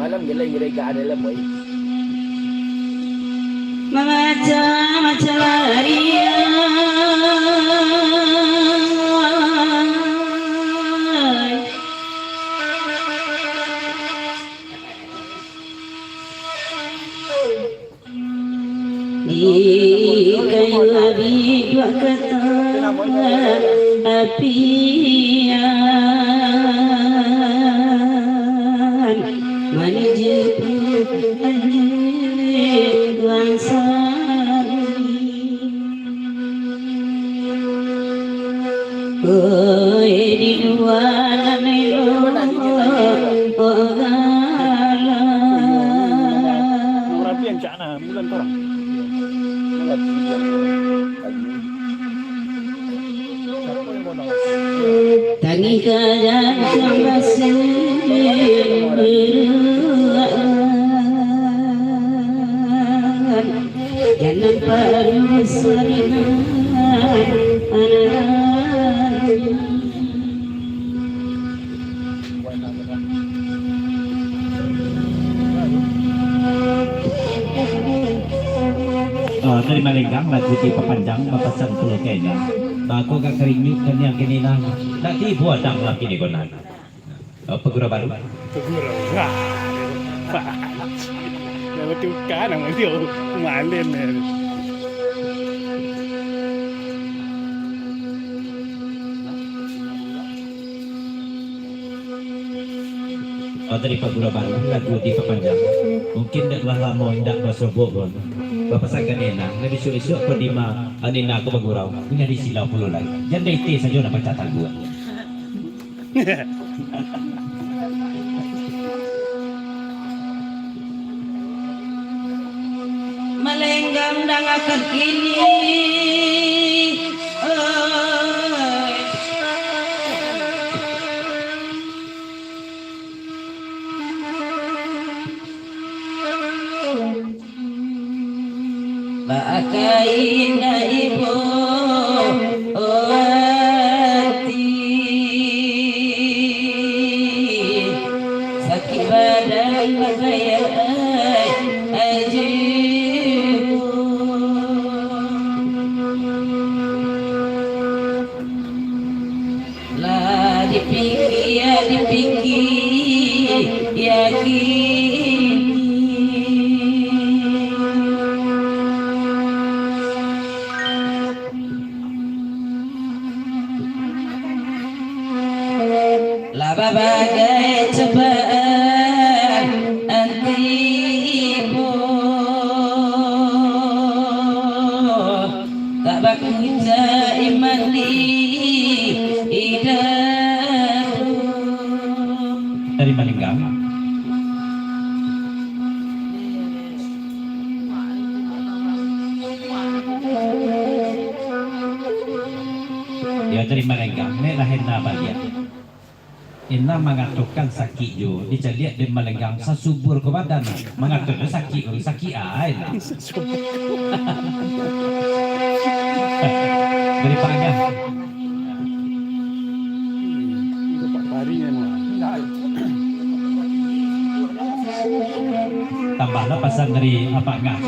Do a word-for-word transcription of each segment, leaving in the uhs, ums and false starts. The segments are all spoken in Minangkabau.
Malam gelai gerai ka ada lambai. Mamacam-macam larian. Di kayu abiduak kata apian, manuju panjang bangsa. Oi, di lua nan elok, oh, galak. Nah, bulan torang. Tangih ka janjang baseh. Jangan padusi dengan anak. Ah, dari Malenggang, lagu dipapanjang, bapasan pulo ka inang. Bako gak karinyuik kaniang kini nah. Nak tibo adang lah kini ko nah. Oh, pagurau baru. Pagurau. Wah. Wah. Dah batuka namo dia. Malin dia. Oh, dari pagurau baru, lagu dipapanjang. Mungkin dak lah lamo indak basobok pun. Bapasan ka Nina, lah bisuak-isuak ko dima, ah, Nina ko bagurau. Punyo di silau pulo lai. Jan dah itih sajo nak pacah tangguak. Malenggang dangakan kini, oi. Baa ka indak ibo ati, sakik badan bagayai aji. Lah dipikia, dipikia kini. Lah babagai cobaan tibo. Tak bakuta iman di idak. Dari Malenggang. Ya, dari Malenggang, nek lah Ena baliak. Ena mangatokan sakik juo, dicaliak dek Malenggang sasubur ko badan. Mangato tu sakik, sakik ai lah. Dari Pak Agah. Tambahlah pasan dari Pak Agah.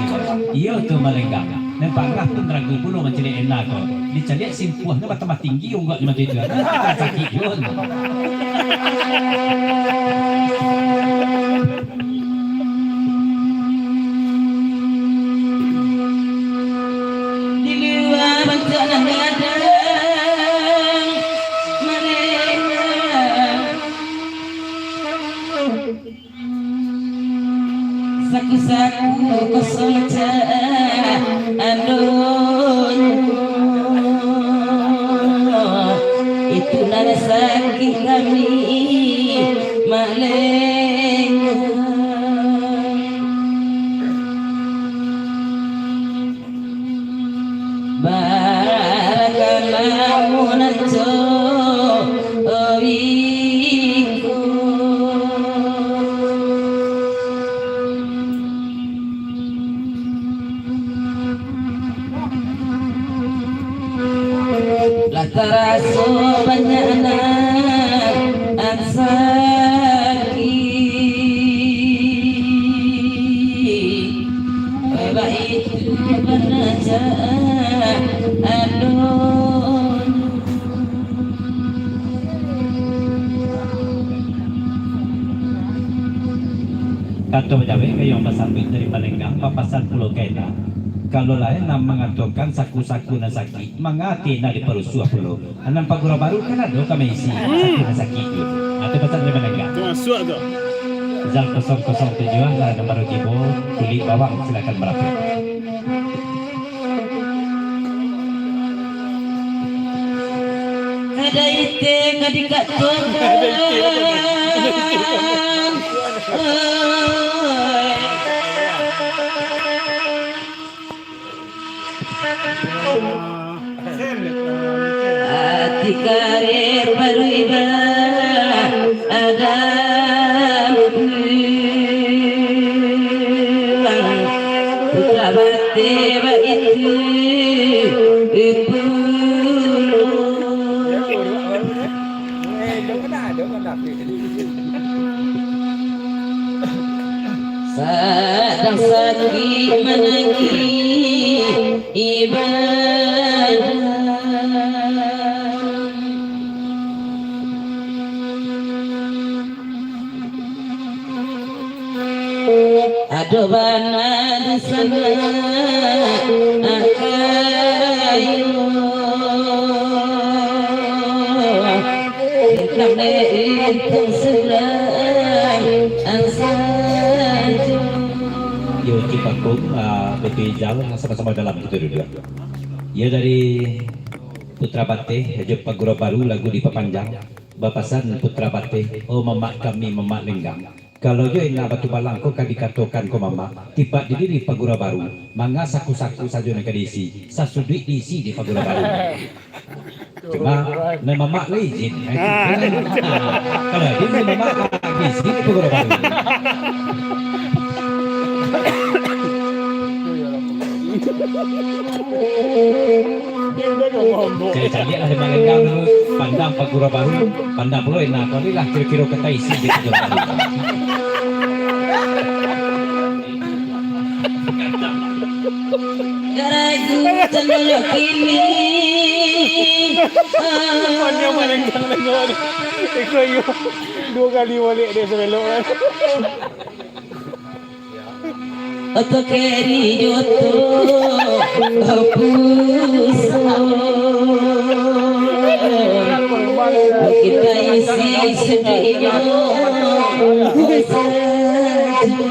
Iyo tu Malenggang. Nan Pak Agah pun ragu pulo mancaliak Ena ko. Dicaliak simpuahnyo batambah tinggi ungguaknyo macam itu. Ah, sakik juo. Di lua bantuak nan gadang, Malenggang. Saku-saku kosong cak andonyo, itu nan sakik kami Malenggang. Barakan lamun anco oiko. Lah taraso banyak nan sakik. Kato bajawek gayuang basambuik dari Malenggang, bapasan pulo ka Ena. Kalau lai nan mangatokan saku-saku nan sakik, manga ati Ena diparusuah pulo. Nan pagurau baru kan ado ka maisi saku nan sakik tu. Itu pasan dari Malenggang. Tu masuak tu. Zal kosong kosong tujuah lah, nomor tibo, kulik bawang, silakan marapek. Kada ite ka dikatuang. Ati karir baru iba ada. Putra bate baitu, itu. Sadang sakik manangih ibadah. Ado bana di sana akayo. Bintang dek bintang sebelah sajo. Yo, Cipakung, ah, Betu Ijal, sama-sama dalam kita duduk. Ya, dari Putra Bateh, Rajo Pagurau Baru, lagu dipapanjang. Bapasan Putra Bateh, "Oh mamak kami, mamak Lenggang. Kalau jo Ena Batu Balang ko ka dikatokan ko mamak, tipak di diri Pagurau Baru, manga saku-saku sajo nan ka diisi, sasuduik diisi di Pagurau Baru." Cuma, nan mamak lah izin. Kalau izin mamak, ah, izin di Pagurau Baru. Cari-cari lah di Malenggang tu, pandang Pagurau Baru, pandang pulo Ena, kali lah kiro-kiro ka taisi di Pagurau Baru. Garagu tanggal kini. Panjang Malenggang tengok ni. Iko iyo. Dua kali balik dia sebelok kan. Oto keri joto puso. Kita isi sedihnya sajo.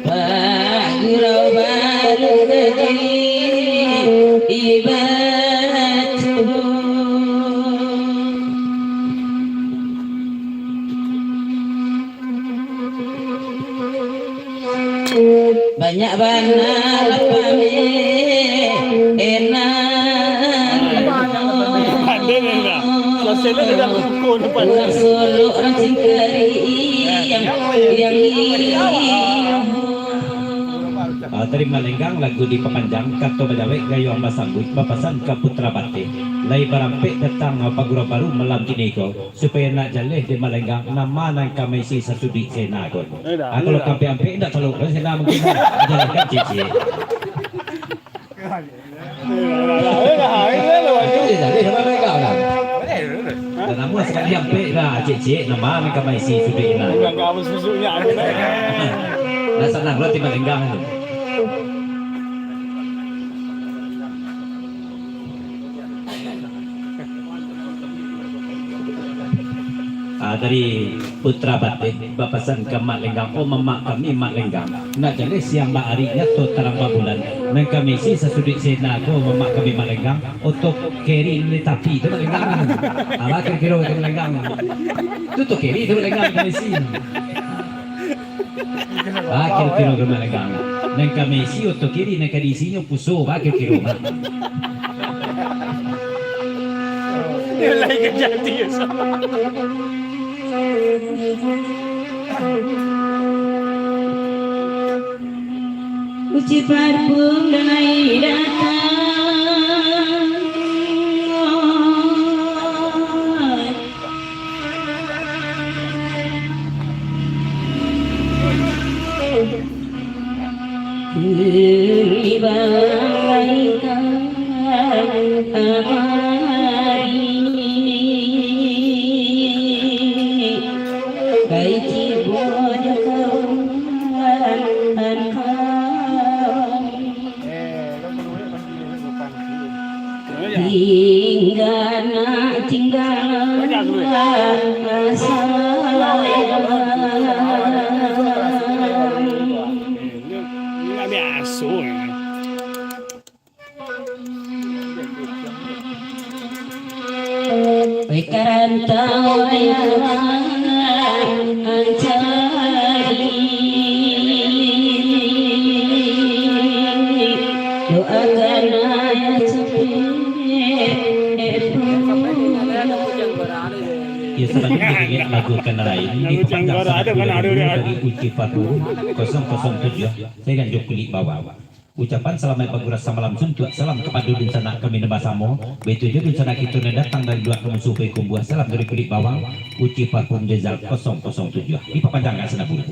Pagurau baru jadi ibatu. Banyak bana lapame enak. Ada ni lah. Sosial ni dah kukuh nampak. Urang Solok, urang Cingkari, yang, yang Ah, tadi Malenggang lagu dipapanjang, kato bajawek gayuang basambuik, bapasan ka Putra Bateh. Lai barampek datang, ah, Pagurau Baru malam kini ko. Supayo nak jaleh di Malenggang, nama nan ka maisi sasuduik si Ena ko. Eh, dah, ah, kalau dah. Ka ampek-ampek indak talok, si Ena mungkin jalehkan ciek-ciek. Eh, dah, dah, dah, eh, dah, dah, dah. Eh, jaleh di Malenggang lah. Dan namun sakali ampek lah, ciek-ciek, nama nan ka maisi sasuduik Ena. Udah nggak apa susuknya, ada dah. Dah sanang lah di Malenggang tu. Ah, dari Putra Bateh, bapasan ka Mak Lenggang, "Oh, mamak kami, Mak Lenggang. Nak jaleh siang ba ari, nyato tarang ba bulan. Nan ka maisi sasuduik si Ena ko, mamak kami, Mak Lenggang. Oto keri nan di tapi tu, Mak Lenggang. Alah, kiro-kiro tu, Mak Lenggang. Tu oto keri tu, Mak Lenggang, nan ka maisi." Baa kiro-kiro ka Mak Lenggang. Nan ka maisi oto kiri, nan ka diisinyo puso, baa kiro-kiro, Mak. Nilai kejadian. Uji parfum dan air datang. Ini nggak biasa, ya. Oi karantau ayah mancari, doakan ayah capek pulang. Ya, salanjutnyo lagu ka nan lain. Lagu Cangguara ado guna dulu dari Uci Parfum kosong kosong tujuah, Segan jo Kulik Bawang. Ucapan salamaik bagurau samalam suntuak, salam kapado dunsanak kami nan basamo, baitu jo dunsanak kito nan datang dari lua ka musuh baikumbuah, salam dari Kulik Bawang, Uci Parfum Dezal kosong kosong tujuah. Dipapanjangkan sanak buruh.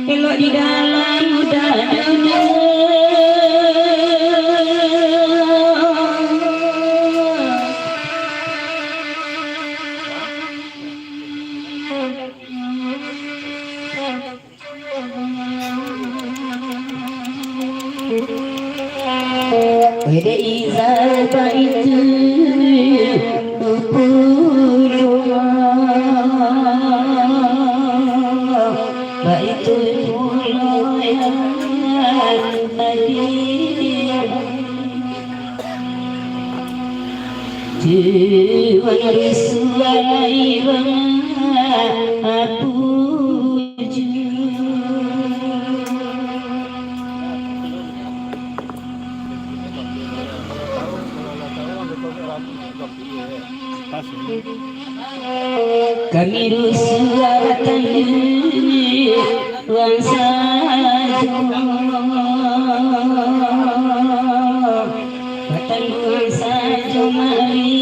Elok di dalam muda dunia. Wede izal baitu pulo, baitu pulo yang tadi. Tuan Rasulullah, apuju. Kami Rasulullah tayu. Wang sajo, batangguang sajo mari.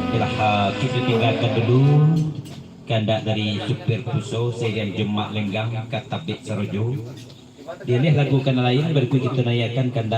Iyolah, kito tinggakan dulu kandak dari Supir Puso, Segan jo Mak Lenggang, ka Tabik Sarojo. Dialih lagu ka nan lain, barikuik kito naiakan kandak